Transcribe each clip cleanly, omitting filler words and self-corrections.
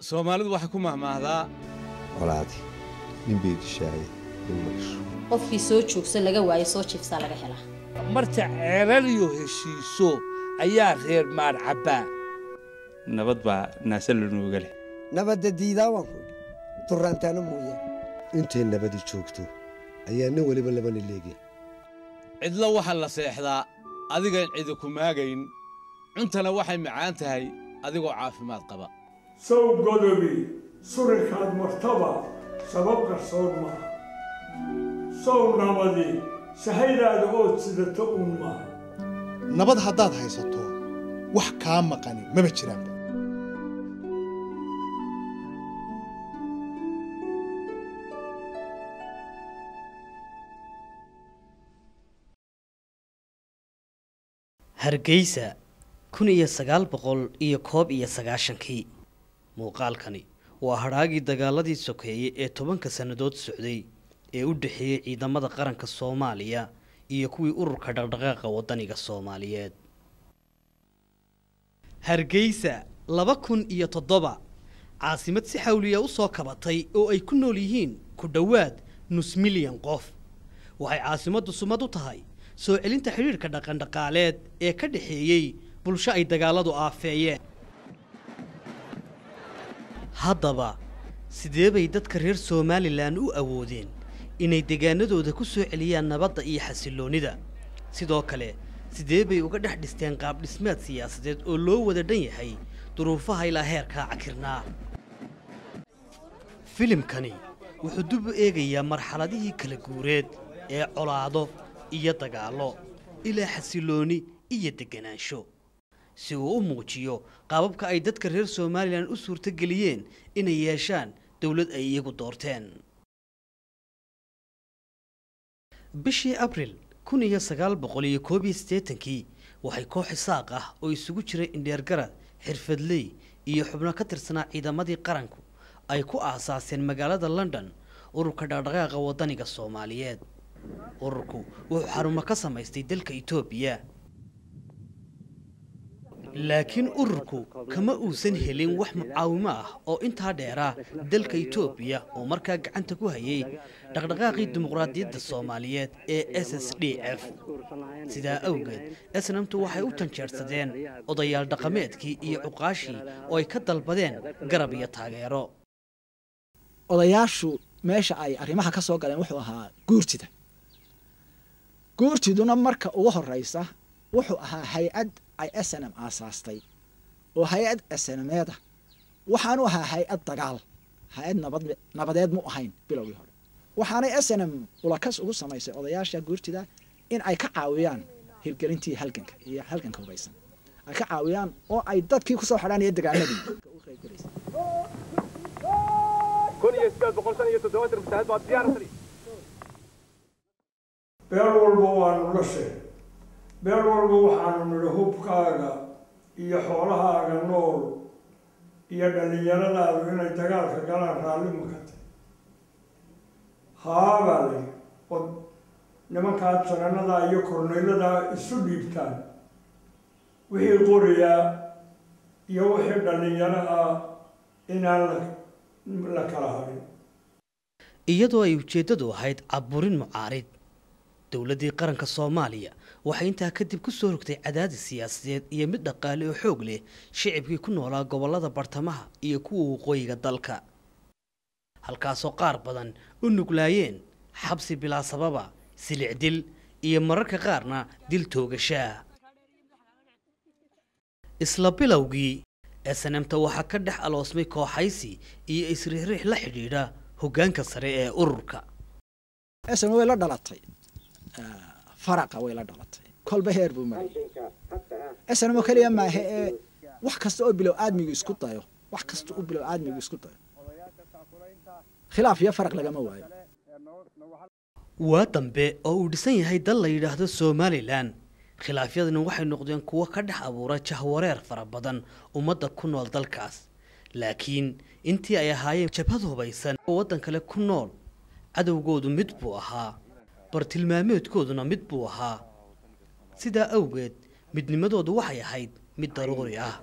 Soomaalidu waxay ku mahmaahdaa colaadi nin bay dishaayay nin ma gasho. Qofkii soo joogsan laga waayo soo jiifsaa laga helaa. Marta ceelaliyo heshiiso ayaa reer maar cabbaa. Nabad baa naase lanuuga leh. Nabadda diidaa waan ku idhi duraantaana mooyaan. Intay nabadi joogto ayaa nin weliba laba nin leegya. Cidlo waxaa la seexdaa adigaan cidi ku maagayn, cuntana waxay macaan tahay adigoo caafimaad qaba. Sow godobi surinkaad martaba sabab qarsoon maaha. Sow nabadi sahaydaada ood sidato uun maaha. Nabad haddaad haysato wax kaa maqani maba jiraanba. Hargeysa 1991-kii. Muuqaalkani waa hadhaagii dagaaladii sokeeyey ee 10-ka sannadood socday ee u dhexeeyey ciidamada qaranka Soomaaliya iyo kuwii ururka dhaqdhaqaaqa waddaniga Soomaaliyeed. Hargeysa 2007, caasimad si xawliya u soo kabatay oo ay ku nool yihiin ku dhowaad nus milyan qof. Waxay caasimaddu sumad u tahay soo celinta xidhiidhka dhaqandhaqaaleed ee ka dhexeeyey bulsho ay dagaaladu aafeeyeen. Haddaba sidee bay dadka reer Somalilan u awoodeen inay deegaanadooda ku soo celiyaan nabadda iyo xasilloonida? Sidoo kale sidee bay uga dhex dhisteen qaab dhismeed siyaasadeed oo loo wada dhan yahay duruufaha ilaa heerkaa cakirnaa? Filimkani wuxuu dib u eegayaa marxaladihii kala guureed ee colaado iyo dagaallo ilaa xasillooni iyo deganaansho, si uu u muujiyo qaababka ay dadka reer Somalilan u suurtageliyeen inay yeeshaan dowlad ay iyagu doorteen. Bishii Abril 1981-kii waxay koox isaaq ah oo isugu jiray indheergarad, xirfadley iyo xubno ka tirsanaa ciidamadii qaranku ay ku aasaaseen magaalada London ururka dhaqdhaqaaqa waddaniga Soomaaliyeed. Ururku wuxuu xarumo ka samaystay dalka Itoobiya, laakiin ururku kama uusan helin wax mucaawimo ah oo intaa dheera dalka Itoobiya oo markaa gacanta ku hayay dhaqdhaqaaqii dimuqraadiyadda Soomaaliyeed ee SSDF. Sidaa awgeed SNMtu waxay u janjeersadeen odayaal dhaqameedkii iyo cuqaashii oo ay ka dalbadeen garab iyo taageero. Odayaashu meesha ay arrimaha ka soo galeen wuxuu ahaa guurtida. Guurtiduna marka ugu horeysa wuxuu ahaa hay-ad ay SNM aasaastay oo hay-ad SNMeeda, waxaanu ahaa hay-ad dagaal, hay-ad nabad nabadeed mu ahayn bilowgii hore. Waxaanay SNM ulakas ugu samaysay odayaasha guurtida in ay ka caawiyaan hirgelintii halganka iyo halganka hubaysan ay ka caawiyaan oo ay dadkii kusoo xidhaan iyo degaanadii. Beel walba waanu la sheeg, beel walba waxaanu nidhi hubkaaga iyo xoolahaaga nool iyo dhallinyaradaadu inay dagaalka galaan raalli ma ka tahy? Haabaa la yidhi, od nimankaa jananadaa iyo korneyladaa isu dhiibtaan wixii qoriyaa iyo wixii dhallinyaro ah inaan la kala hadhin. Iyadoo ay ujeeddadu ahayd caburin mucaarid, dowladdii qaranka Soomaaliya waxay intaa kadib ku soo rogtay cadaadis siyaasadeed iyo mid dhaqaale oo xoog leh shicibkii ku noolaa gobollada bartamaha iyo kuwa waqooyiga dalka, halkaasoo qaar badan u nuglaayeen xabsi bilaa sababa, silic dil iyo mararka qaarna dil toogashaa. Isla bilowgii SNMta waxaa ka dhex aloosmay kooxaysi iyo isriixriix la xidhiidha hoggaanka sare ee ururka. SNM way la dhalatay faraqa, way la dhalatay, kolba heer buu marayay. SNM oo keliya maahe ee wax kasta oo bilow aadmigu isku dayo, wax kasta oo bilow aadmigu isku dayo khilaaf iyo faraq lagama waayo. Waa dambe oo uu dhisan yahay dal la yidhaahdo Somalilan, khilaafyadani waxay noqdeen kuwo ka dhex abuura jahwareer fara badan ummadda ku nool dalkaas. Laakiin intii ay ahaayeen jabhad hubaysan oo waddan kale ku nool, cadowgoodu mid buu ahaa, bartilmaameedkooduna mid buu ahaa. Sidaa awgeed midnimadoodu waxay ahayd mid daruuri ah.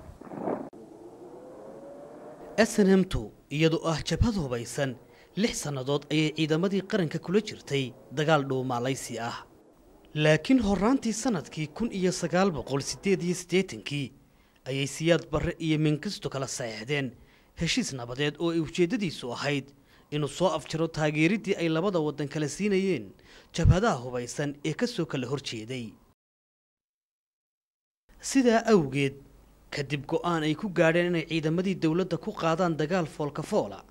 SNMtu iyadoo ah jabhad hubaysan 6 sannadood ayay ciidamadii qaranka kula jirtay dagaal dhuumaalaysi ah. Laakiin horraantii sanadkii 1988kii ayay Siyaad Barre iyo Mingisto kala saxeexdeen heshiis nabadeed oo ay ujeeddadiisu ahayd inuu soo afjaro taageeriddii ay labada waddan kala siinayeen jabhadaha hubaysan ee ka soo kala horjeeday. Sidaa awgeed, kadib go'aan ay ku gaadheen inay ciidamadii dowladda ku qaadaan dagaal foolka foola,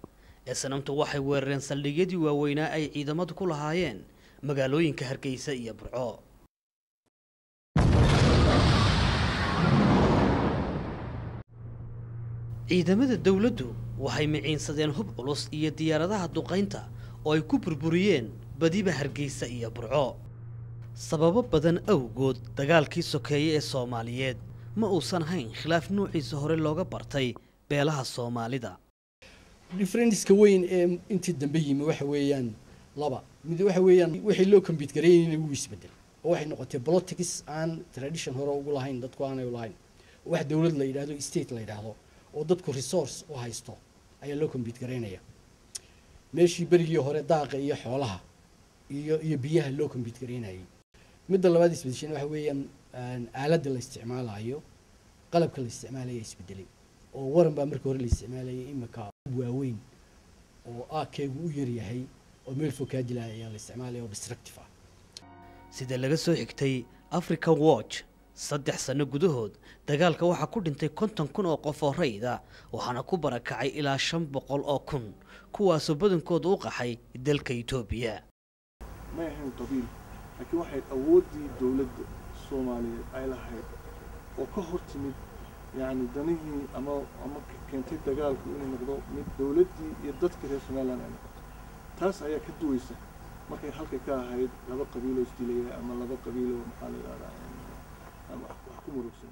SNMtu waxay weerareen saldhigyadii waaweynaa ay ciidamadu ku lahaayeen magaalooyinka Hargeysa iyo Burco. Ciidamada dowladdu waxay miciinsadeen hub culus iyo diyaaradaha duqaynta oo ay ku burburiyeen badiba Hargeysa iyo Burco. Sababo badan awgood, dagaalkii sokeeye ee Soomaaliyeed ma uusan hayn khilaaf nuuciisa hore looga bartay beelaha Soomaalida. Difference-ka weyn ee intii dambe yimi waxa weeyaan laba mid. Waxa weeyaan wixii loo compete gareeyay wuu isbedel oo waxay noqotay politics aan tradition hore ugu lahayn, dadku aanay u lahayn. Wax dowlad la yidhaahdo, state la yidhaahdo oo dadku resource u haysto ayaa loo compete gareynaya, meeshii berigii hore daaqa iyo xoolaha iyo biyaha loo compete gareynayay. Midda labaad isbedeshan waxa weeyaan aaladda la isticmaalayo, qalabka la isticmaalaya isbedelay, oo waran baa markii hore la isticmaalayay, imika waaweyn oo aakeegu u yaryahay oo meel fog kaa dilaya ayaa la isticmaalaya oo destructive ah. Sida laga soo xigtay Africa Watch, 3 sano gudahood dagaalka waxaa ku dhintay 50,000 oo qof oo rayida, waxaana ku barakacay ilaa 500,000, kuwaasoo badankooda u qaxay dalka Itoobiya. May ahayn qabiil, laakiin waxay awooddii dowladda Soomaaliyeed ay lahayd oo ka hor timid, yacni danihii ama keentay dagaalku inuu noqdo mid dowladdii iyo dadkii reer Somaliland ay noqoto. Taas ayaa ka duwaysa markay halkay ka ahayd laba qabiiloo isdilaya ama laba qabiiloo, maxaa la yidhahdaa, ama wax ku murugsan.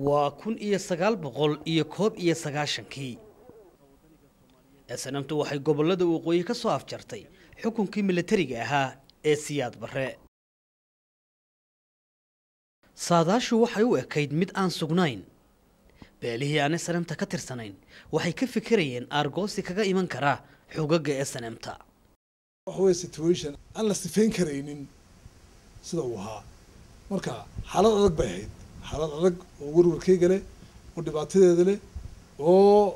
Waa 1991kii. SNMtu waxay gobollada waqooyi ka soo afjartay xukunkii militariga ahaa ee Siyaad Barre. Saadaashu waxay u ekayd mid aan sugnayn. Beelihii aan SNMta ka tirsanayn waxay ka fikirayeen aargoosi kaga iman kara xoogagga SNMta. Waxa weeye situation aan la sifeyn karaynin sida uu ahaa. Marka xaalad adag bay ahayd, xaalad adag oo warwarkeyga leh oo dhibaatadeeda leh oo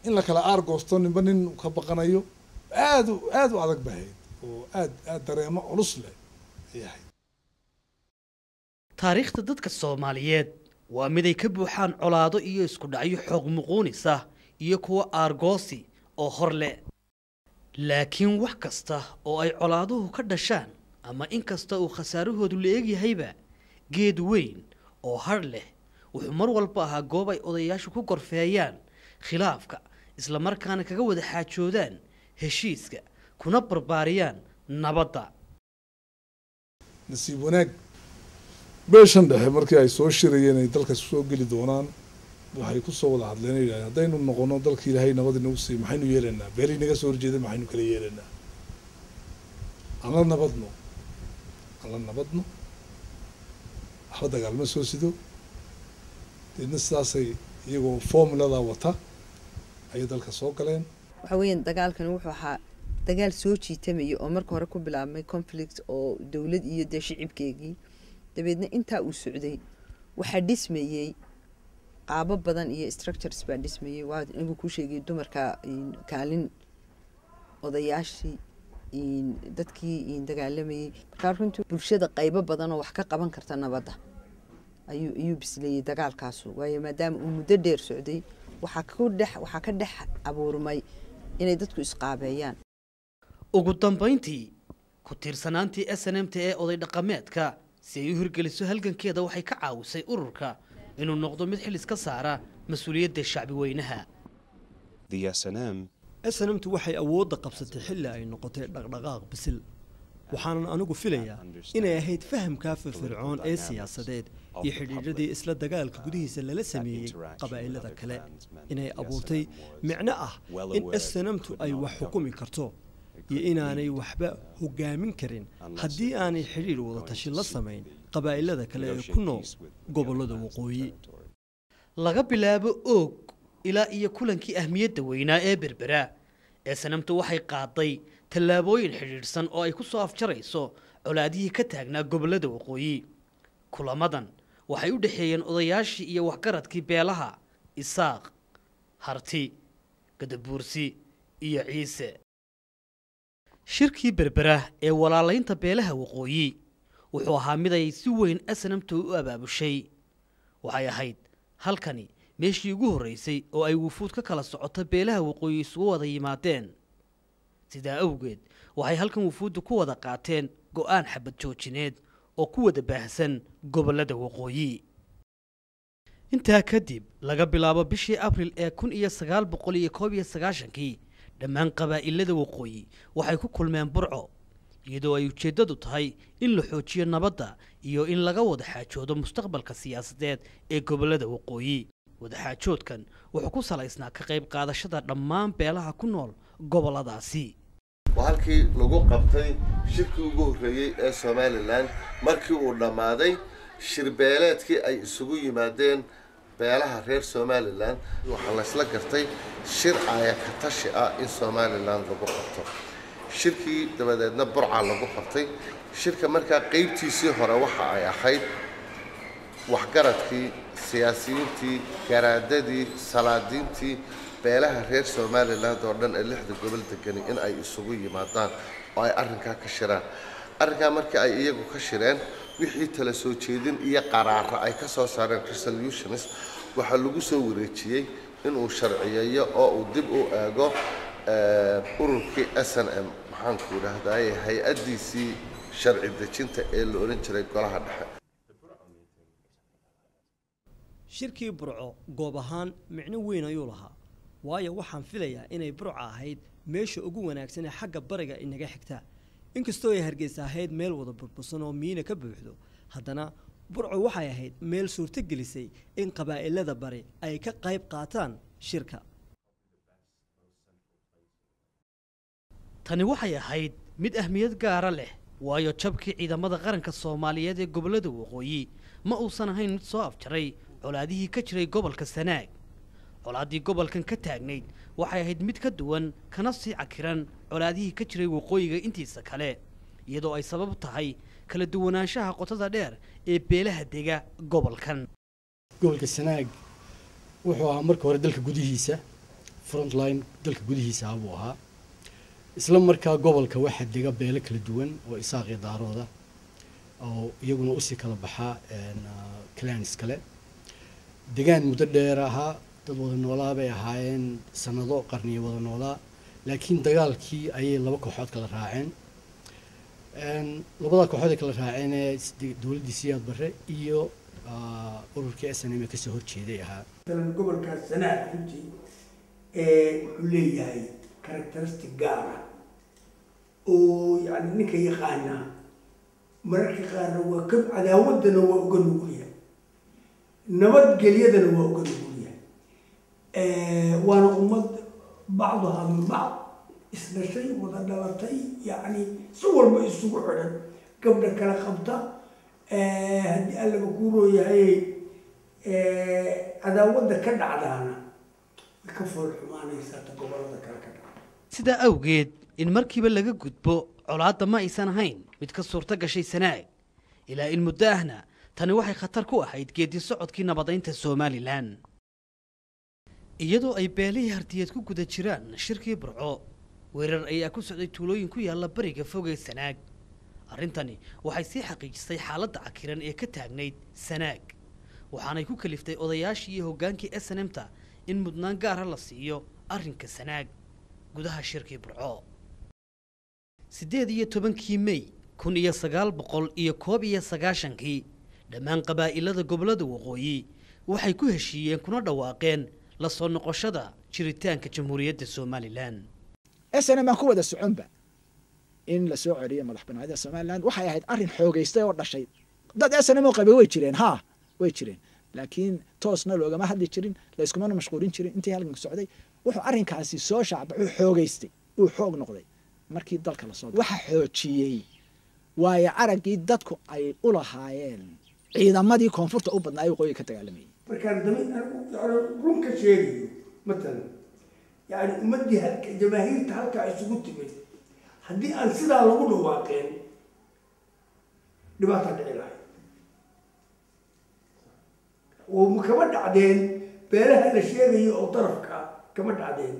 in la kala aargoosto ninba nin ka baqanayo, aad aad u adag bay ahayd oo aad aad dareemo culus leh ayay ahayd. Taariikhda dadka Soomaaliyeed waa mid ay ka buuxaan colaado iyo isku dhacyo xoog muquunisa iyo kuwa aargoosi oo hor leh. Laakiin wax kasta oo ay colaaduhu ka dhashaan ama in kasta uu khasaarahoodu la eegyahayba, geed weyn oo hadh leh wuxuu mar walba ahaa goob ay odayaashu ku gorfeeyaan khilaafka, islamarkaana kaga wada xaajoodaan heshiiska, kuna barbaariyaan nabadda. Nasiib wanaag, beeshan dhexe markii ay soo shirayeen ay dalka soo geli doonaan, waxay ku soo wada hadleen, yidhahdeen haddaynu noqono dalka Ilaahay nabad inagu siiyo, maxaynu yeelaynaa? Beelii naga soo horjeeda maxaynu kala yeelaynaa? Aan la nabadno, aan la nabadno, waxba dagaalma soo sido. Deedna sidaasay iyagoo formuladaa wata ayay dalka soo galeen. Waxa weeyaan dagaalkani wuxuu ahaa dagaal soo jiitamaya oo marka hore ku bilaabmay conflict oo dowlad iyo dee shicibkeegii. Dabeedna intaa uu socday waxaa dhismayey qaabo badan iyo structures baa dhismayey. Waa inuu kuu sheegay dumarka kaalin, odayaashii, dadkii dagaalamayey. Markaa runtii bulshada qaybo badan oo wax ka qaban karta nabadda ayuu bisleeyey dagaalkaasu, waayo maadaama uu muddo dheer socday waxaa ka dhex abuurmay inay dadku isqaabeeyaan. Ugu dambayntii, ku tiirsanaantii SNMta ee oday dhaqameedka si ay u hirgeliso halgankeeda waxay ka caawisay ururka inuu noqdo mid xil iska saara mas-uuliyadda shacbi weynaha. SNMtu waxay awoodda qabsatay xilli ay noqotay dhaqdhaqaaq bisil, waxaanan anigu filayaa inay ahayd fahamkaa firfircoon ee siyaasadeed iyo xidhiidhadii isla dagaalka gudihiisa lala sameeyey qabaa'ilada kale inay abuurtay micno ah in SNMtu ay wax xukumi karto. iyo inaanay waxba hoggaamin karin haddii aanay xidhiidh wadatashi la samayn qabaa'ilada kale ee ku nool gobollada waqooyi. Laga bilaabo Oog ilaa iyo kulankii ahmiyadda weynaa ee Berbera, ee SNM-tu waxay qaaday tallaabooyin xidhiidhsan oo ay ku soo afjarayso colaadihii ka taagnaa gobollada waqooyi. Kulamadan waxay u dhexeeyeen odayaashii iyo waxgaradkii beelaha Isaaq, Harti, Gadabuursi iyo Ciise. Shirkii Berbera ee walaalaynta beelaha waqooyi wuxuu ahaa mid ay si weyn SNM-tu u abaabushay. Waxay ahayd halkani meeshii ugu horreysay oo ay wufuud ka kala socota beelaha waqooyi isugu wada yimaadeen. Sidaa awgeed waxay halkan wufuuddu ku wada qaateen go'aan xabad joojineed oo ku wada baahsan gobollada waqooyi. Intaa kadib, laga bilaabo bishii Abril ee 1991-kii, dhammaan qabaa'ilada waqooyi waxay ku kulmeen Burco, iyadoo ay ujeeddadu tahay in la xoojiyo nabadda iyo in laga wada xaajoodo mustaqbalka siyaasadeed ee gobollada waqooyi. Wadaxaajoodkan wuxuu ku salaysnaa ka qayb qaadashada dhammaan beelaha ku nool gobolladaasi. Waa halkii lagu qabtay shirkii ugu horreeyey ee Somaliland markii uu dhammaaday shirbeeleedkii ay isugu yimaadeen beelaha reer Somaliland. Waxaa laysla gartay shir aaya ka tashi ah in Somaliland lagu qabto. Shirkii dabadeedna Burca lagu qabtay. Shirka markaa qeybtiisii hore waxa ay ahayd waxgaradkii, siyaasiyiintii, garaadadii, salaadiintii beelaha reer Somaliland oo dhan ee lixda gobol degani in ay isugu yimaadaan oo ay arrinkaa ka shiraan. Arrinkaa markii ay iyagu ka shireen, wixii tala soo jeedin iyo qaraaro ay ka soo saareen, resolutions, waxaa lagu soo wareejiyey inuu sharciyeeyo oo uu dib u eego ururkii SNM, maxaanku idhaahdaye, hay-addiisii sharci dejinta ee la odhan jiray Golaha Dhexe. Shirkii Burco goob ahaan micno weyn ayuu lahaa, waayo waxaan filayaa inay Burco ahayd meesha ugu wanaagsan ee xagga bariga inaga xigta. Inkastoo ay Hargeysa ahayd meel wada burbursan oo miina ka buuxdo, haddana Burco waxay ahayd meel suurto gelisay in qabaa'ilada bari ay ka qayb qaataan shirka. Tani waxay ahayd mid ahmiyad gaara leh, waayo jabkii ciidamada qaranka Soomaaliyeed ee gobollada waqooyi ma uusan ahayn mid soo afjaray colaadihii ka jiray gobolka Sanaag. Colaaddii gobolkan ka taagnayd waxay ahayd mid ka duwan kana sii cakiran colaadihii ka jiray waqooyiga intiisa kale, iyadoo ay sabab tahay kala duwanaanshaha qotada dheer ee beelaha dega gobolkan. Gobolka Sanaag wuxuu ahaa marka hore dalka gudihiisa, frontline dalka gudihiisa ah buu ahaa. Isla markaa gobolka waxaa dega beelo kala duwan oo Isaaq iyo Daarooda oo iyaguna usii kala baxaa clans kale. Degaan muddo dheer ahaa, dad wada noolaa bay ahaayeen, sanado qarniyo wada noolaa, laakiin dagaalkii ayay laba kooxood kala raaceen. Labada kooxood ay kala raaceen ee dowladdii Siyaad Barre iyo ururkii SNM ee kasoo horjeeday ahaa. Masalan gobolkaas Sanaag runtii wuxuu leeyahay characteristic gaara oo yani ninka yaqaanaa mararka qaarna waa ka cadaawaddana waa uga nugulyahay, nabadgelyadana waa uga nugulyahay. Waana ummad bacduhaa min bacd isdhashay, wada dhalatay, yacni si walba isugu xidhan, gabdha kala qabta. Haddii Allaba kuu rooyahay, cadaawadda ka dhacdaana way ka fool xumaanaysaa ta gobollada kale ka dhaca. Sidaa awgeed in markiiba laga gudbo colaadda ma aysan ahayn mid ka suurto gashay Sanaag ilaa in muddo ahna. Tani waxay khatar ku ahayd geedi socodkii nabadaynta Somaliland. Iyadoo ay beelihii Hartiyeed ku guda jiraan shirkii Burco, weerar ayaa ku socday tuulooyin ku yaalla bariga fog ee Sanaag. Arrintani waxay sii xaqiijisay xaaladda cakiran ee ka taagnayd Sanaag, waxaanay ku kaliftay odayaashii iyo hoggaankii SNM-ta in mudnaan gaara la siiyo arrinka Sanaag gudaha shirkii Burco. 18-kii Mey 1991-kii, dhammaan qabaa'ilada gobollada waqooyi waxay ku heshiiyeen kuna dhawaaqeen la soo noqoshada jiritaanka Jamhuuriyadda Somaliland. SNM aan ku wada soconba in la soo celiyo madax banaanida Somaliland. Waxay ahayd arrin xoogeystay oo dhashay. Dad SNM oo qabay way jireen, haa, way jireen, laakiin toosna loogama hadli jirin, layskumana mashquulin jirin intii halganka socday. Wuxuu arrinkaasi soo shaacbaxuu, xoogeystay, uu xoog noqday. Markii dalka lasoo waxa xoojiyey waayo araggii dadku ay u lahaayeen ciidamadii koonfurta u badnaa ee waqooyiga ka dagaalamayay. Markaan dami yani run ka sheegayo, matalan, yani ummaddii halka jamaahiirta halkaa isugu timid, haddii aan sidaa lagu dhawaaqeen, dhibaataa dhici lahayd oo kama dhacdeen beelaha la sheegayo oo darafka kama dhacdeen,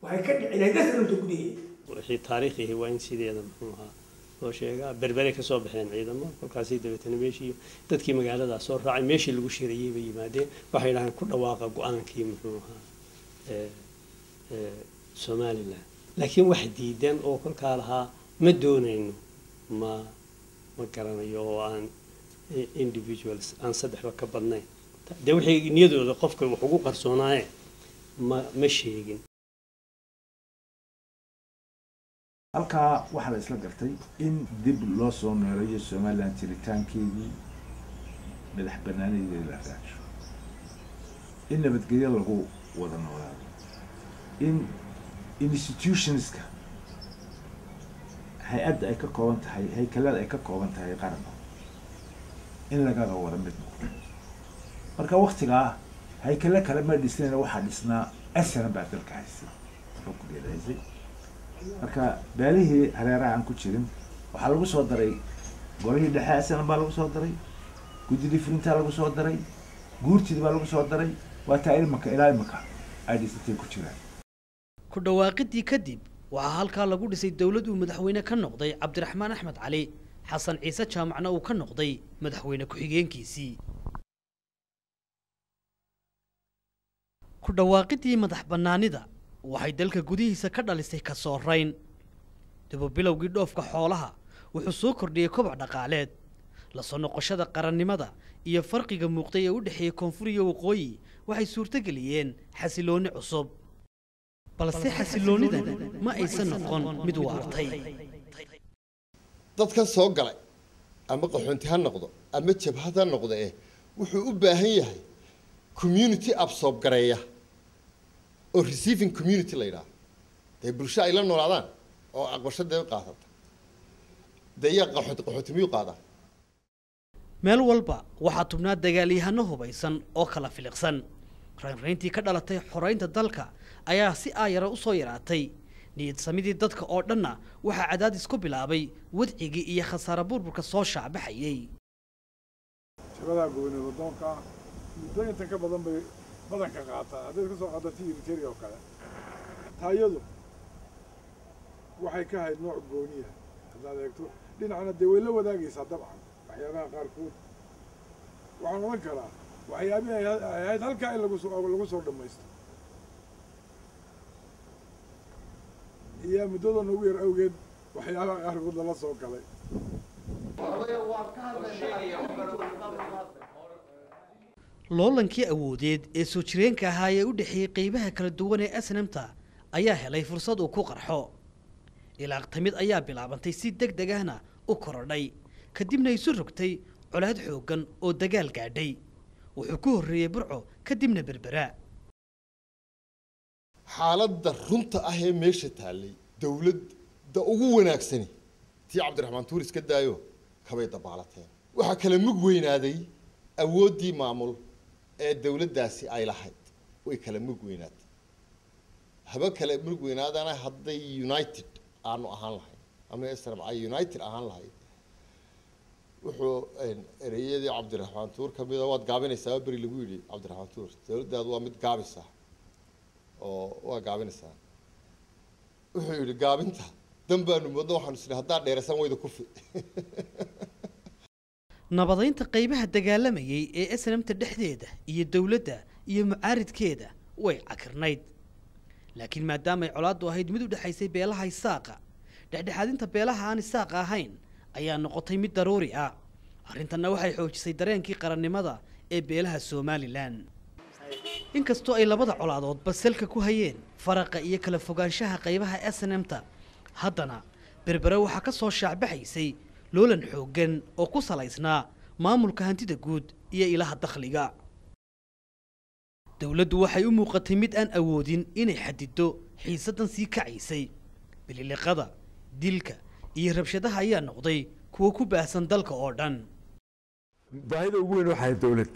waxay ka dhici lahayd SNMta gudaheeda. Wixii taariikhihi waa in sideeda muxuu ahaa loo sheegaa. Berbere ka soo baxeen ciidamo kolkaasii, dabeetana meeshii dadkii magaaladaa soo raacay, meeshii lagu shirayey bay yimaadeen. Waxay dhahaan ku dhawaaqa go-aankii muxuu ahaa Somaliland, laakiin wax diidan oo kolkaa lahaa ma doonayno ma garanayo, oo aan individuals aan saddexba ka badnayn dee wixii niyadooda qofka wax ugu qarsoonaayeen ma sheegin. Halkaa waxaa la isla gartay in dib loo soo nooleeyo Somaliland jiritaankeedii, madax banaanadeedii la raajo, in nabadgelyo lagu wada noolaado, in institutionska hay-adda ay ka kooban tahay, haykalada ay ka kooban tahay qaranku, in lagaga wada mid noqdo. Marka waktigaa haykalo kale ma dhisnayna, waxaa dhisnaa SNM baa dalka haysay, xukunkeeda haysay. Marka beelihii hareeraha aan ku jirin waxaa lagu soo daray golihii dhexe SNM baa lagu soo daray, guddidii fulintaa lagu soo daray, guurtidii baa lagu soo daray. Waa taa ilmaka ilaa imika ay dhisatay ku jiraan. Ku dhawaaqidii kadib waxaa halkaa lagu dhisay dowlad uu madaxweyne ka noqday Cabdiraxmaan Axmed Cali, Xasan Ciise Jaamacna uu ka noqday madaxweyne ku-xigeenkiisii. Ku dhawaaqidii madax bannaanida waxay dalka gudihiisa ka dhalisay ka soo rayn. Dibubilowgii dhoofka xoolaha wuxuu soo kordhiyey koboc dhaqaaleed. La soo noqoshada qarannimada iyo farqiga muuqday ee u dhexeeyey koonfur iyo waqooyi waxay suurtogeliyeen xasiloonni cusub, balse xasiloonnidan ma aysan noqon mid waartay. Dadkan soo galay ama qaxoonti ha noqdo ama jabhad ha noqdo wuxuu u baahan yahay community absorb gareeya oo receiving community la yidhaahdo, dee bulsho ay la noolaadaan oo aqbasho dee qaadata, dee yaa qaxoonti qaxoonti miyuu qaadaa? Meel walba waxaa tubnaa dagaalyahano hubaysan oo kala filiqsan. Raynrayntii ka dhalatay xoraynta dalka ayaa si aayara u soo yaraatay. Niyad samidii dadka oo dhanna waxaa cadaadis ku bilaabay wadcigii iyo khasaare burburka soo shaacbaxayey. Shabadaa gobonimo doonka ah muddo intan ka badan bay badanka qaataa. Hadday ka soo qaadato Eritrea oo kale, taayadu waxay ka ahayd nooc gooniya. Haddaad eegto dhinacna dee way la wadaagaysaa dabcan waxyaabaha qaarkood. Waxaan odhan karaa waxyaabihii ay ahayd halkaa in lagu soo dhammaysto iyo muddada nagu yar awgeed waxyaabaha qaarkood lala soo galay. Loolankii awoodeed ee soo jireenka ahaa ee u dhexeeyey qeybaha kala duwan ee SNMta ayaa helay fursad uu ku qarxo. Ilaaqtamid ayaa bilaabantay, si deg deg ahna u korodhay, kadibna isu rogtay colaad xooggan oo dagaal gaadhay. Wuxuu ku horreeyey Burco, kadibna Berbera. Xaaladda runta ah ee meesha taallay, dowladda ugu wanaagsani tii Cabdiraxmaan Tuur iska daayo kabay dabaalateen. Waxaa kala mug weynaaday awooddii maamul ee dowladdaasi ay lahayd, way kala mug weynaatay. Haba kala mug weynaadana, hadday united aanu ahaan lahayn ama SNM ay united ahaan lahayd, wuxuu ereyadii Cabdiraxmaan Tuur ka mida waad gaabinaysaa beri lagu yidhi Cabdiraxmaan Tuur, dowladdaadu waa mid gaabisa oo waa gaabinaysaa. Wuxuu yidhi gaabinta dan baanu moodna, waxaanu isnay haddaad dheeraysan wayda kufi. Nabadaynta qaybaha dagaalamayay ee SNMta dhexdeeda iyo dowladda iyo mucaaridkeeda way cakirnayd, laakiin maadaamay colaaddu ahayd mid u dhexaysay beelaha Isaaqa, dhexdhexaadinta beelaha aan Isaaqa ahayn ayaa noqotay mid daruuri ah. Arrintanna waxay xoojisay dareenkii qarannimada ee beelaha Somaliland. Inkastoo ay labada colaadoodba salka ku hayeen faraqa iyo kala fogaanshaha qaybaha SNMta, haddana Berbere waxaa ka soo shaacbaxaysay loolan xooggan oo ku salaysnaa maamulka hantida guud iyo ilaha dakhliga. Dowladdu waxay u muuqatay mid aan awoodin inay xadiddo xiisaddan sii kacaysay. Bililiqada Dilka iyo rabshadaha ayaa noqday kuwo ku baahsan dalka oo dhan. Baahida ugu weyn waxay dowlad,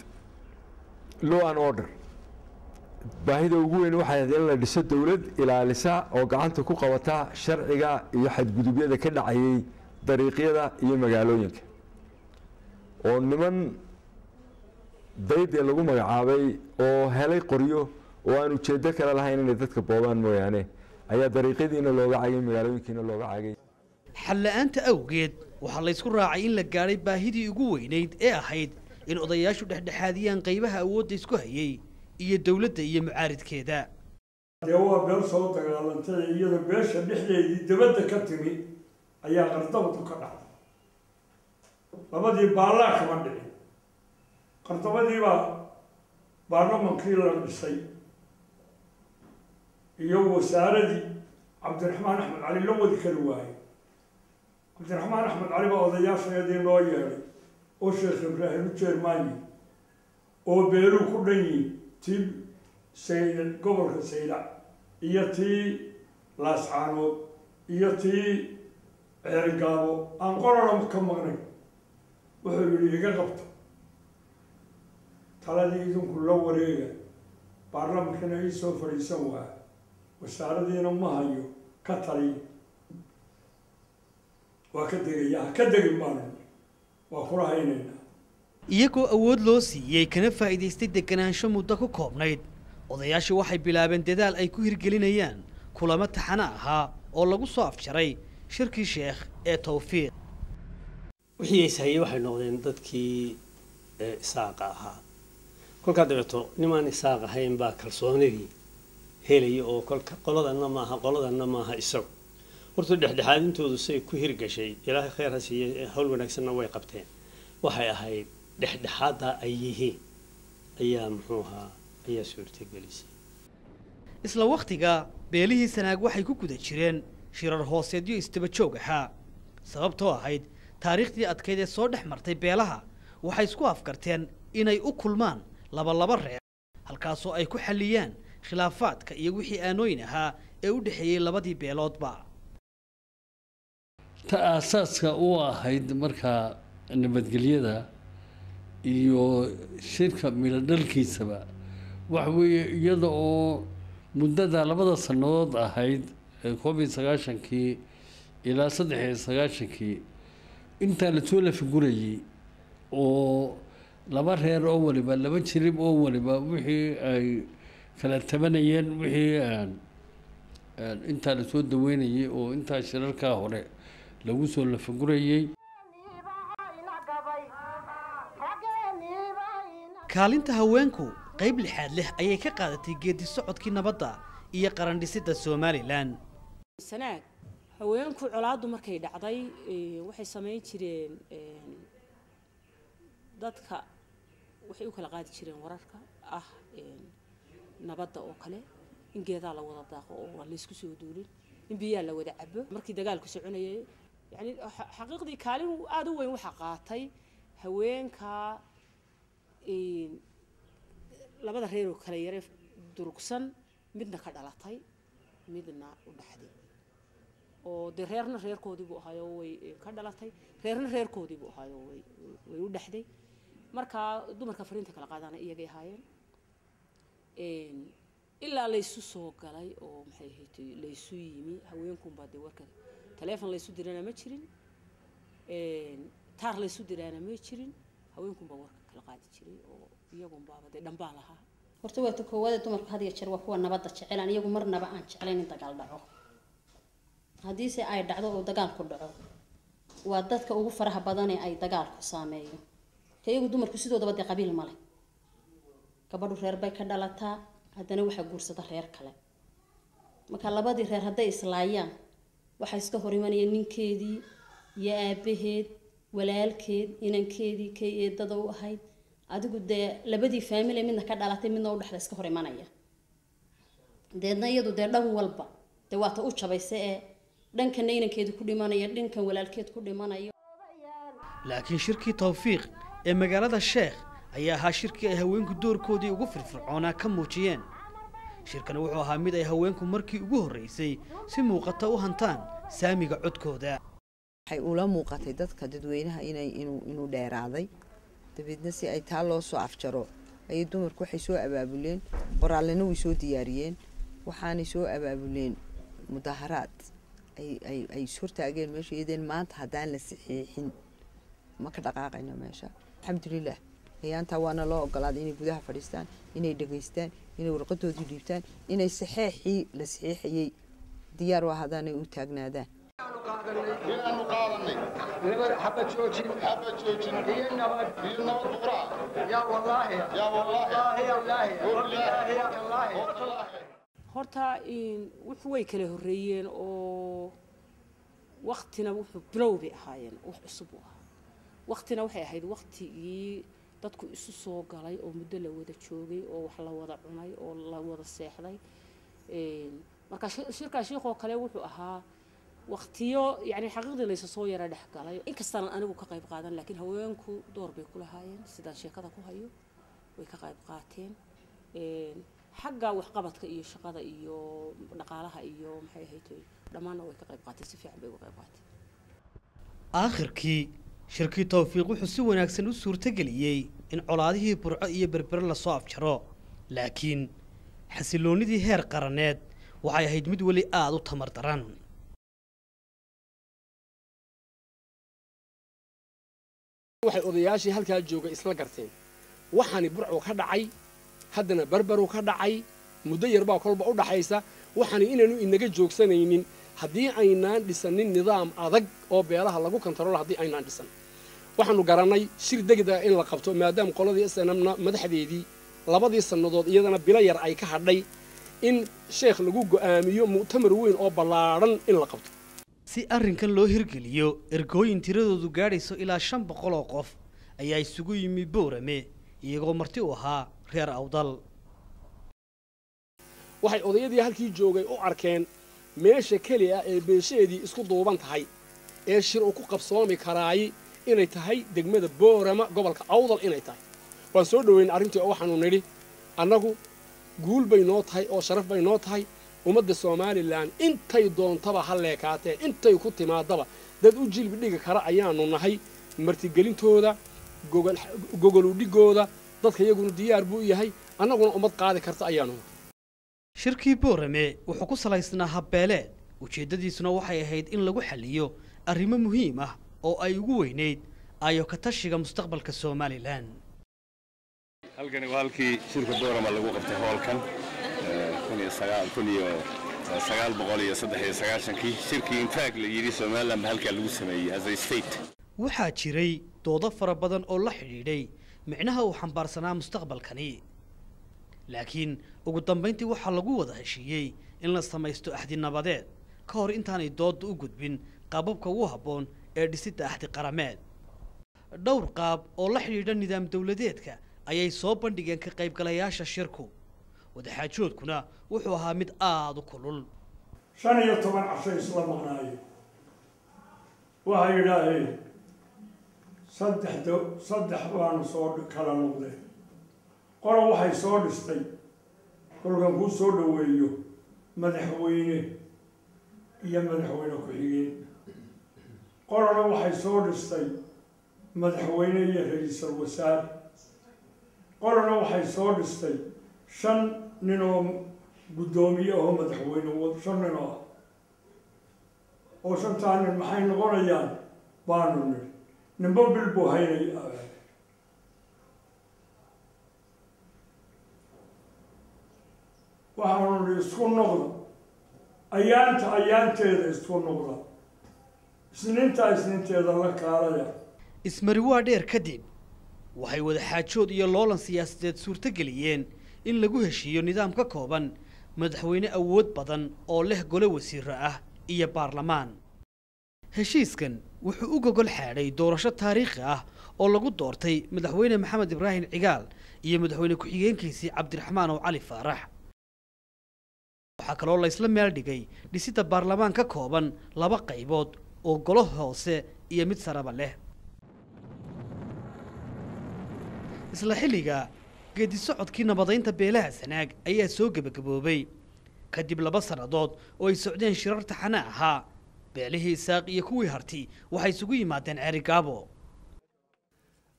law and order. Baahida ugu weyn waxay in la dhiso dowlad ilaalisa oo gacanta ku qabata sharciga iyo xadgudubyada ka dhacayay dariiqyada iyo magaalooyinka, oo niman daydee lagu magacaabay oo helay qoryo oo aan ujeedo kale lahayn inay dadka boobaan mooyaane ayaa dariiqyadiina looga cagay, magaalooyinkiina looga cagay. Xal la'aanta awgeed waxaa la isku raacay in la gaadhay baahidii ugu weynayd ee ahayd in odayaashu dhexdhexaadiyaan qaybaha awoodda isku hayay iyo dowladda iyo mucaaridkeeda. Dee waa beel soo dagaalantay, iyadoo beesha dhexdeedii dabadda ka timi ayaa qardabadu ka dhacday. Labadii baallaa kama dhicin, qardabadiibaa baarlamankii la dhisay iyo wasaaradii Cabdiraxmaan Axmed Cali la wadi kari waayey. Cabdiraxmaan Axmed Cali baa odayaashayadii noo yeedhay oo Sheekh Ibraahim u jeermaanyi oo beeluu ku dhan yihin, tii gobolka Saylac iyo tii Laascaanood iyo tii Ceerigaabo aan qorana ka maqnay. Wuxuu yidhi, iga qabta taladii, idinku la wareega, baarlamankana ii soo fadhiisan waa, wasaaradiina ma hayo, ka taliya. Waa ka degaya, ha ka degin baanu, waa kula haynaynaa. Iyagoo awood loo siiyey kana faa'iidaystay deganaansho muddo ku koobnayd, odayaashu waxay bilaabeen dadaal ay ku hirgelinayaan kulamo taxano ahaa oo lagu soo afjaray shirkii Sheekh ee Tawfiiq. Wixii is hayay waxay noqdeen dadkii Isaaqa ahaa. Kolkaa dabeeto nimaan Isaaq ahayn baa kalsoonidii helaya, oo kolka qoladanna maaha, qoladanna maaha. Isagu horta dhexdhexaadintoodu say ku hirgashay, Ilaahay khayr ha siiyey, hawl wanaagsanna way qabteen. Waxay ahayd dhexdhexaadda ay yihiin ayaa muxuu ahaa ayaa suurtagelisay. Isla wakhtiga beelihii Sanaag waxay ku guda jireen shirar hooseedyo isdaba joog ahaa, sababtoo ahayd taariikhdii adkayd ee soo dhex martay beelaha. Waxay isku afkarteen inay u kulmaan laba-laba reer, halkaasoo ay ku xalliyaan khilaafaadka iyo wixii aanooyin ahaa ee u dhexeeyey labadii beeloodba. Ta aasaaska u ahayd markaa nabadgelyada iyo shirka midho dhalkiisaba waxa weeye, iyada oo muddada 2da sannadood ahayd 91-kii ilaa 93-kii intaa lasoo lafagurayay, oo laba reer oo waliba, laba jirib oo waliba wixii ay kala tabanayeen, wixii intaa lasoo daweynayay oo intaa shirarkaa hore lagu soo lafagurayay. Kaalinta haweenku qayb lixaad leh ayay ka qaadatay geedi socodkii nabadda iyo qarandhisidda Somalilan. Sanaag haweenku colaaddu markay dhacday waxay samayn jireen, dadka waxay u kala qaadi jireen wararka ah nabadda oo kale, in geedaa la wada daaqo oo aan laysku soo duulin, in biyaa la wada cabo markii dagaalku soconayay. Yani xaqiiqdii kaalin aada u weyn waxaa qaatay haweenka labada reer oo kala yare durugsan, midna ka dhalatay midna u dhaxday, oo dee reerna reerkoodii buu ahaayo way ka dhalatay, reerna reerkoodii buu ahaayo way u dhaxday. Marka dumarka fariinta kala qaadana iyagay ahaayeen, ilaa laysu soo galay oo maxay ahayd laysu yimi. Haweenkunbaa dee warka, taleefon laysu dirana ma jirin, taar laysu diraana ma jirin, haweenkunbaa warka kala qaadi jiray oo iyagunbaaba dee dhambaa lahaa. Horta waa ta koowaade, dumarku had iyo jeer waa kuwa nabadda jecel, aan iyagu marnaba aan jeclayn in dagaal dhaco. Haddiise ay dhacdo oo dagaalku dhaco, waa dadka ugu faraha badan ee ay dagaalku saameeyo. Ka iyagu dumarku sidoodaba dee qabiil male, gabadhu reer bay ka dhalataa, haddana waxaa guursada reer kale. Marka labadii reer hadday islaayaan, waxaa iska hor imanaya ninkeedii iyo aabaheed, walaalkeed, inankeedii, kay eedada u ahayd. Adigu dee labadii faamily midna ka dhalatay midna u dhexda iska hor imanaya. Deedna iyadu dee dhan walba dee waata u jabaysa ee dhankana inankeedu ku dhimanaya, dhankan walaalkeed ku dhimanayo. Laakiin shirkii Tawfiiq ee magaalada Sheekh ayaa ahaa shirkii ay haweenku doorkoodii ugu firfircoonaa ka muujiyeen. Shirkani wuxuu ahaa mid ay haweenku markii ugu horreysay si muuqata u hantaan saamiga codkooda. Waxay ula muuqatay dadka dadweynaha inay inuu dheeraaday, dabeedna si ay taa loo soo afjaro ayay dumarku waxay soo abaabuleen qoraallena way soo diyaariyeen, waxaanay soo abaabuleen mudaharaad ay ishortaageen meesha iyadeen maanta haddaan la saxiixin ma ka dhaqaaqayno meesha. Alxamdulilah, ayaantaa waana loo ogolaaday inay gudaha fadhiistaan, inay dhegaystaan, inay warqadoodii dhiibtaan, inay saxeexii la saxiixayey diyaar u ahaadaanay u taagnaadaan. Inaanu qaadanay nabad, xabad joojin, xabad joojin iyo nabad, iyo nabad buqraa. Yaa wallaahi, yaa wallaahi, wallaahi, wallaahi. Horta wuxuu way kala horreeyeen oo waktina wuxuu bilow bay ahaayeen, wax cusub u ahaa. Waktina waxay ahayd waktigii dadku isu soo galay oo muddo la wada joogay oo wax la wada cunay oo la wada seexday. Marka shirkaa shiikhoo kale wuxuu ahaa waqtiyo yani xaqiiqdii laysa soo yara dhex galay, inkastaanan anigu ka qayb qaadan, laakiin haweenku door bay ku lahaayeen. Sidaan sheekada ku hayo way ka qayb qaateen xagga waxqabadka iyo shaqada iyo dhaqaalaha iyo maxay ahayd, dhammaanna way ka qayb qaateen, si fiican bay uga qayb qaateen. Aakhirkii shirkii Towfiiq wuxuu si wanaagsan u suurtageliyey in colaadihii Burco iyo Berbere lasoo afjaro, laakiin xasiloonnidii heer qaraneed waxay ahayd mid weli aada u tamar daran. Waxay odayaashii halkaa joogay isla garteen waxaani Burcu ka dhacay, haddana Berberu ka dhacay, muddo yarbaa kolba u dhaxaysa, waxaani inaanu inaga joogsanaynin haddii aynaan dhisanin nidaam adag oo beelaha lagu kantaroolo. Haddii aynaan dhisan, waxaanu garannay shir degdega in la qabto, maadaama qoladii SNMna madaxdeedii labadii sannadood iyadana bilo yar ay ka hadhay, in sheekh lagu go'aamiyo mu'tamar weyn oo ballaadhan in la qabto. Si arrinkan loo hirgeliyo, ergooyin tiradoodu gaadhayso ilaa 500 oo qof ayaa isugu yimi Boorame, iyagoo marti u ahaa reer Awdal. Waxay odayadii halkii joogay u arkeen meesha keli ah ee beeshaheedii isku duuban tahay ee shir uu ku qabsoomi karaay inay tahay degmada Boorama, gobolka Awdal inay tahay. Waan soo dhoweynay arrintii oo waxaanu nidhi annagu guul bay noo tahay oo sharaf bay noo tahay. Ummadda Somalilan intay doontaba ha leekaatee, intay ku timaadaba dad u jilbi dhigi kara ayaanu nahay martigelintooda, gogoludhigooda. Dadka iyaguna diyaar buu yahay, annaguna ummad qaadi karta ayaanu nahay. Shirkii Boorame wuxuu ku salaysnaa habbeeleed, ujeeddadiisuna waxay ahayd in lagu xalliyo arrimo muhiim ah oo ay ugu weynayd ayo ka tashiga mustaqbalka Somalilan. Halkani waa halkii shirka Boorama lagu qabtay, hoolkan, 1993-kii, shirkii infaag la yidhi Somaliland ba halkaa lagu sameeyey as a state. Waxaa jiray doodo fara badan oo la xidhiidhay micnaha uu xambaarsanaa mustaqbalkani, laakiin ugu dambayntii waxaa lagu wada heshiiyey in la samaysto axdi nabadeed ka hor intaanay doodda u gudbin qaababka ugu habboon ee dhisidda axdi qarameed. Dhowr qaab oo la xidhiidha nidaam dowladeedka ayay soo bandhigeen ka qaybgalayaasha shirku, wadaxaajoodkuna wuxuu ahaa mid aada u kulul. 15 casho isla maqnaayeen. Waxay yidhaaheen saddex saddex baanu soo kala noqdeen. Qora waxay soo dhistay kolkan kuu soo dhoweeyo madaxweyne iyo madaxweyne ku-xigeen, qorana waxay soo dhistay madaxweyne iyo ra-iisul wasaare, qorana waxay soo dhistay shan nin oo guddoomiye ahoo madaxweyne, shan nin oo ah oo shantaa nin maxay noqonayaan baanu nidhi, ninba bil buu haynay. Waxaanu nidhi isku noqda ayaanta ayaanteeda, isku noqda isniintaa isniinteeda la kaalaya. Ismari waa dheer kadib waxay wadaxaajood iyo loolan siyaasadeed suurtogeliyeen in lagu heshiiyo nidaam ka kooban madaxweyne awood badan oo leh gole wasiiro ah iyo baarlamaan. Heshiiskan wuxuu u gogol xaadhay doorasho taariikhi ah oo lagu doortay madaxweyne Maxamed Ibraahim Cigaal iyo madaxweyne ku-xigeenkiisii Cabdiraxmaan oo Cali Faarax. Waxaa kaloo laysla meel dhigay dhisidda baarlamaan ka kooban laba qaybood oo golo hoose iyo mid saraba leh. Isla xilliga Geedi socodkii nabadaynta beelaha Sanaag ayaa soo gebagaboobay kadib 2 sannadood oo ay socdeen shirar taxane ahaa. Beelihii Isaaq iyo kuwii Harti waxay isugu yimaadeen Ceerigaabo.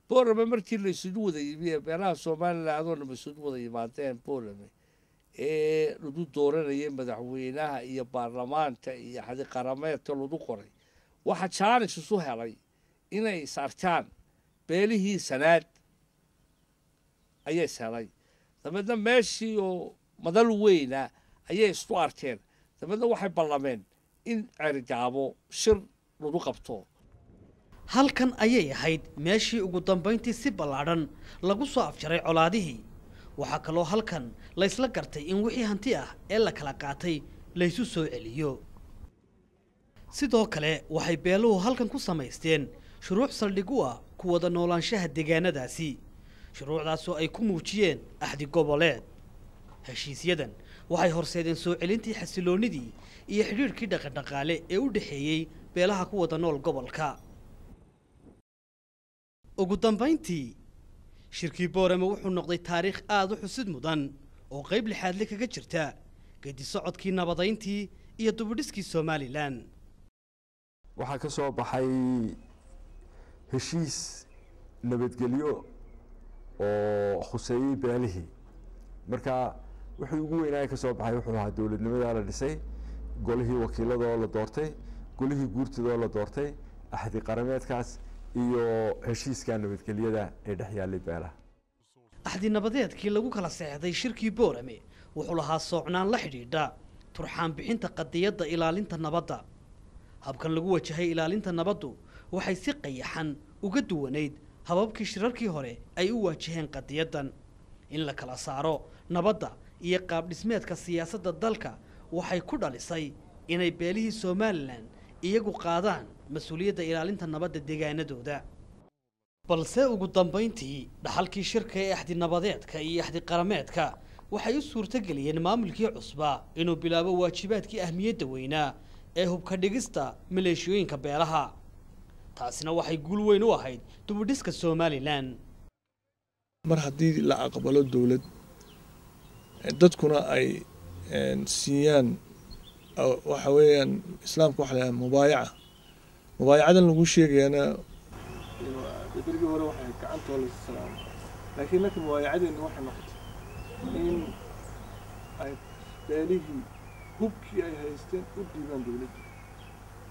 Boorame markii la isugu wada yimi, beelaha Somaliland oo dhan isugu wada yimaadeen Boorame ee lagu dooranayay madaxweynaha iyo baarlamaanka iyo xadi qarameedka lagu qoray, waxa jaanis isu helay inay is arkaan beelihii Sanaag ayay is helay. Dabeedna meeshii oo madal weyna ayay isku arkeen. Dabeedna waxay ballameen in Ceerigaabo shir lagu qabto. Halkan ayay ahayd meeshii ugu dambayntii si ballaadhan lagu soo afjaray colaadihii. Waxaa kaloo halkan la isla gartay in wixii hanti ah ee la kala qaatay laysu soo celiyo. Sidoo kale waxay beeluhu halkan ku samaysteen shuruuc saldhig u ah ku wada noolaanshaha deegaanadaasi, shuruucdaasoo ay ku muujiyeen axdi goboleed. Heshiisyadan waxay horseedeen soo celintii xasiloonnidii iyo xidhiidhkii dhaqandhaqaale ee u dhexeeyey beelaha ku wada nool gobolka. Ugu dambayntii shirkii Boorame wuxuu noqday taariikh aada u xusid mudan oo qayb lixaadle kaga jirta geedi socodkii nabadayntii iyo dubudhiskii Somalilan. Waxaa ka soo baxay heshiis nabadgelyo oo khuseeyey beelihii. Marka wuxuu ugu weynaa ka soo baxay wuxuu ahaa dowladnimadaa la dhisay, golihii wakiiladoo la doortay, golihii guurtidoo la doortay, axdi qarameedkaas iyo heshiiska nabadgelyada ee dhex yaallay beelaha. Axdi nabadeedkii lagu kala seexday shirkii Boorame wuxuu lahaa soocnaan la xidhiidha turxaan bixinta qadiyadda ilaalinta nabadda. Habkan lagu wajahay ilaalinta nabaddu waxay si qayaxan uga duwanayd hababkii shirarkii hore ay u waajaheen qadiyaddan. In la kala saaro nabadda iyo qaab dhismeedka siyaasadda dalka waxay ku dhalisay inay beelihii Somalilan iyagu qaadaan mas-uuliyadda ilaalinta nabadda deegaanadooda. Balse ugu dambayntii dhaxalkii shirka ee axdi nabadeedka iyo axdi qarameedka waxay u suurtageliyeen maamulkii cusbaa inuu bilaabo waajibaadkii ahmiyadda weynaa ee hubka dhigista maleeshiyooyinka beelaha. Taasina waxay guul weyn u ahayd dubudhiska Somalilan. Mar haddii la aqbalo dowlad, dadkuna ay siiyaan, waxa weeyaan islaamka waxa la yidhaha mubaayaca. Mubaayacadan lagu sheegayana berigii hore waxay gacantoo la salaamo, laakiin marka mubaayacadeena waxay noqotay in ay beelihii hubkii ay haysteen u dhiibaan dowladda.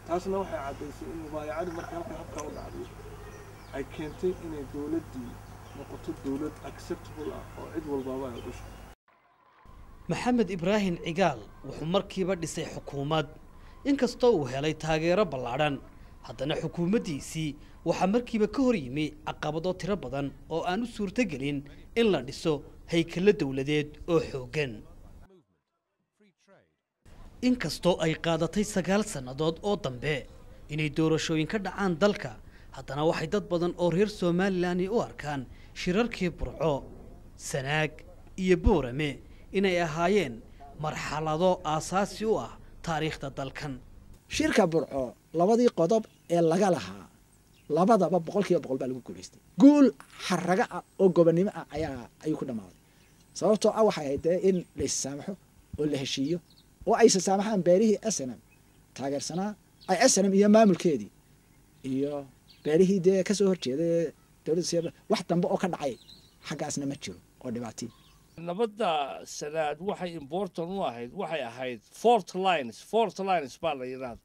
Taasna waxay caddaysay in mubaayacadu marka halka habkaa u dhacday ay keentay inay dowladdii noqoto dowlad acceptable ah oo cid walbaaba ay ogosho. Maxamed Ibraahim Cigaal wuxuu markiiba dhisay xukuumad. Inkastoo uu helay taageero ballaadhan, haddana xukuumaddiisii waxaa markiiba ka hor yimi caqabado tiro badan oo aan u suurtogelin in la dhiso haykallo dowladeed oo xooggan. Inkastoo ay qaadatay 9 sannadood oo dambe inay doorashooyin ka dhacaan dalka, haddana waxay dad badan oo reer Somalilan u arkaan shirarkii Burco, Sanaag iyo Boorame inay ahaayeen marxalado aasaasi u ah taariikhda dalkan. Shirka Burco labadii qodob ee laga lahaa labadaba 100% baa lagu guulaystay. Guul xaraga ah oo gobonnimo ah ayaa ayuu ku dhammaaday, sababtoo ah waxay ahayd dee in la issaamaxo oo la heshiiyo oo ay issaamaxaan beelihii SNM taageersanaa, ay SNM iyo maamulkeedii iyo beelihii dee kasoo horjeeday dowladda siya. Wax dambe oo ka dhacay xaggaasna ma jiro oo dhibaatii. Nabadda Sanaad waxay important u ahayd, waxay ahayd fault lines. Fault lines baa la yidhaahda,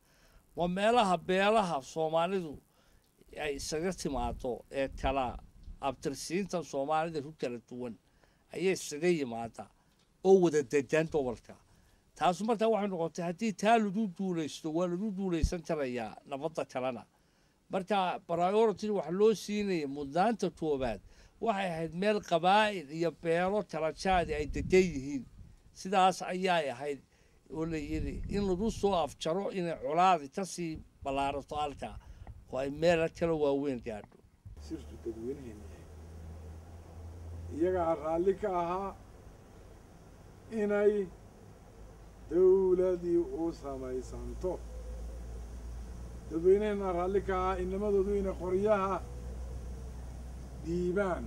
waa meelaha beelaha Soomaalidu ay isaga timaado ee kala abtirsiinta Soomaalida ku kala duwan ayay isaga yimaada oo wada degaan gobolka. Taasu markaa waxay noqotay haddii taa lagu duulaysto waa lagu duulaysan karayaa nabadda kalena. Marka priority waxa loo siinaya mudnaanta koowaad waxay ahayd meel qabaa'il iyo beelo kala jaadi ay degan yihiin. Sidaas ayay ahayd oo la yidhi in lagu soo afjaro inay colaadi kasii ballaarato halkaa oo ay meelo kala waaweyn gaadho. Sirtu dadweynaheena yahay iyagaa raalli ka ahaa inay dowladii u samaysanto. Dadweynaheena raalli ka ahaa inamadoodu inay qoryaha dhiibaan.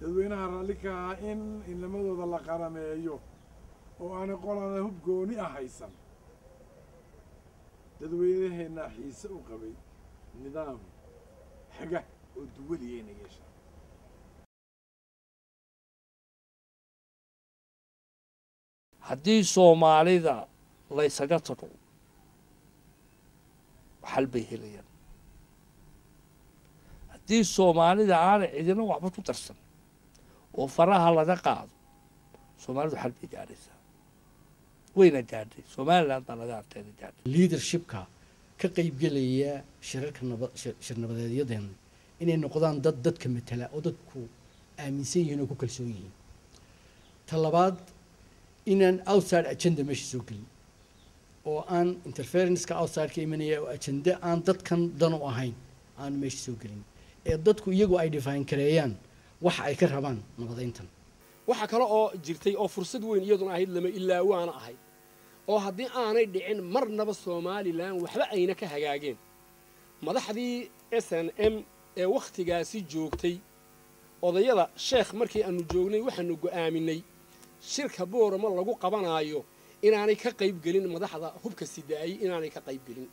Dadweynaha raalli ka ahaa in inamadooda la qarameeyo oo aanay qolana hub gooni ah haysan. Dadweynaheennaa xiise u qabay nidaam haga oo duwaliya inay yeeshaan. Haddii Soomaalida laysaga tago, xal bay helayaan. Haddii Soomaalida aanay cidina waxba ku darsan oo faraha laga qaado, Soomaalidu xal bay gaadhaysaa, wayna gaadhay. Somaliland baa laga artayna gaadhay. Leadershipka ka qaybgelaya shirarka nabad, shir nabadeedyadan inay noqdaan dad dadka matala oo dadku aaminsan yihiin oo ku kalsoon yihiin. Ta labaad, inaan outside agenda meesha soo gelin oo aan interferenceka outside ka imanaya oo agenda aan dadkan dan u ahayn aan meesha soo gelin, ee dadku iyagu ay define kareeyaan waxa ay ka rabaan nabadeyntan. Waxaa kale oo jirtay oo fursad weyn iyaduna ahayd, lama ilaawaana ahayd, oo haddii aanay dhicin marnaba Somalilan waxba ayna ka hagaageen. Madaxdii SNM ee wakhtigaasi joogtay, odayada Sheekh, markii aanu joognay waxaanu go'aaminay shirka Boorama lagu qabanaayo inaanay ka qaybgelin madaxda hubka sidaayey, inaanay ka qaybgelin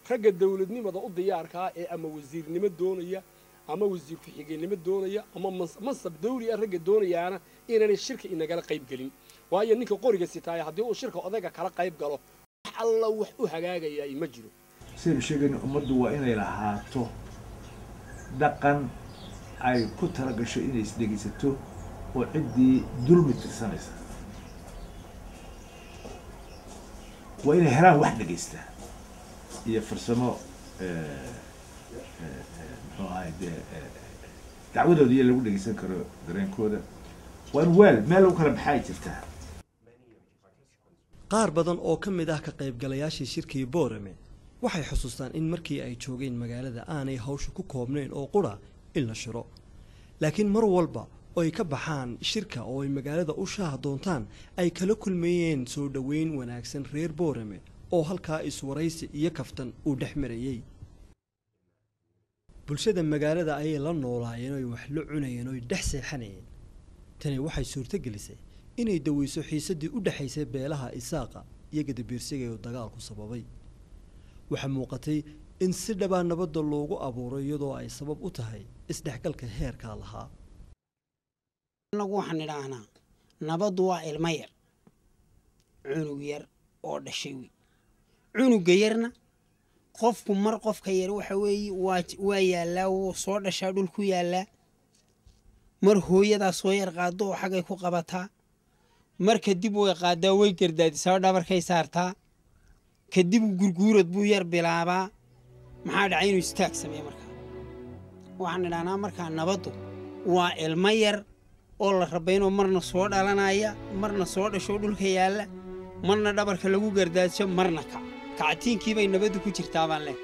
ragga dawladnimada u diyaarkaa ee ama wasiirnimo doonaya ama wasiir ku-xigeenimo doonaya ama mansab dawli ah ragga doonayaana inaanay shirka inagala qaybgelin. Waayo, ninka qoriga sitaaya haddii uu shirka odayga kala qayb galo, wax alla wax u hagaagayaay ma jiro. Sidaynu sheegayna, ummaddu waa inay lahaato dhaqan ay ku tala gasho inay isdhegaysato oo ciddii dulmi tirsanaysa waa inay helaan wax dhegaysta iyo farsamo, muxuu ahay dee, dacwadooda iyo lagu dhegaysan karo dareenkooda. Waa in weel meel lagu kala baxaa ay jirtaa. Qaar badan oo ka mid ah ka qaybgalayaashii shirkii Boorame waxay xusuustaan in markii ay joogeen magaalada aanay hawsha ku koobnayn oo qura in la shiro, laakiin mar walba oo ay ka baxaan shirka oo ay magaalada u shaaha doontaan ay kala kulmayeen soo dhoweyn wanaagsan reer Boorame, oo halkaa iswaraysi iyo kaftan uu dhex marayey. Bulshada magaalada ayay la noolaayeen oy wax la cunayeen oy dhex seexanayeen. Tani waxay suurto gelisay inay daweyso xiisaddii u dhexaysay beelaha Isaaqa iyo Gadabiirsiga oo dagaalku sababay. Waxaa muuqatay in si dhabaa nabadda loogu abuuro, iyadoo ay sabab u tahay isdhexgalka heerkaa lahaa. Annagu waxaan idhaahnaa nabaddu waa ilmo yar, cunug yar oo dhashay wey. Cunuga yarna qofku mar qofka yar waxa weeye waa yaallaa, wuu soo dhashaa, dhulku yaallaa. Mar hooyadaa soo yar qaado oo xaggay ku qabataa, mar kadib way qaadaa, way gardaadisaa, dhabarkay saartaa, kadib gurguurad buu yar bilaabaa. Maxaa dhacay? Inuu istaag sameeyo. Markaa waxaan idhahnaa markaa nabaddu waa ilmo yar oo la rabaynoo marna soo dhalanaya, marna soo dhashoo dhulka yaalla, marna dhabarka lagu gardaadsho, marna kac kactiinkii bay nabaddu ku jirtaa baan leh.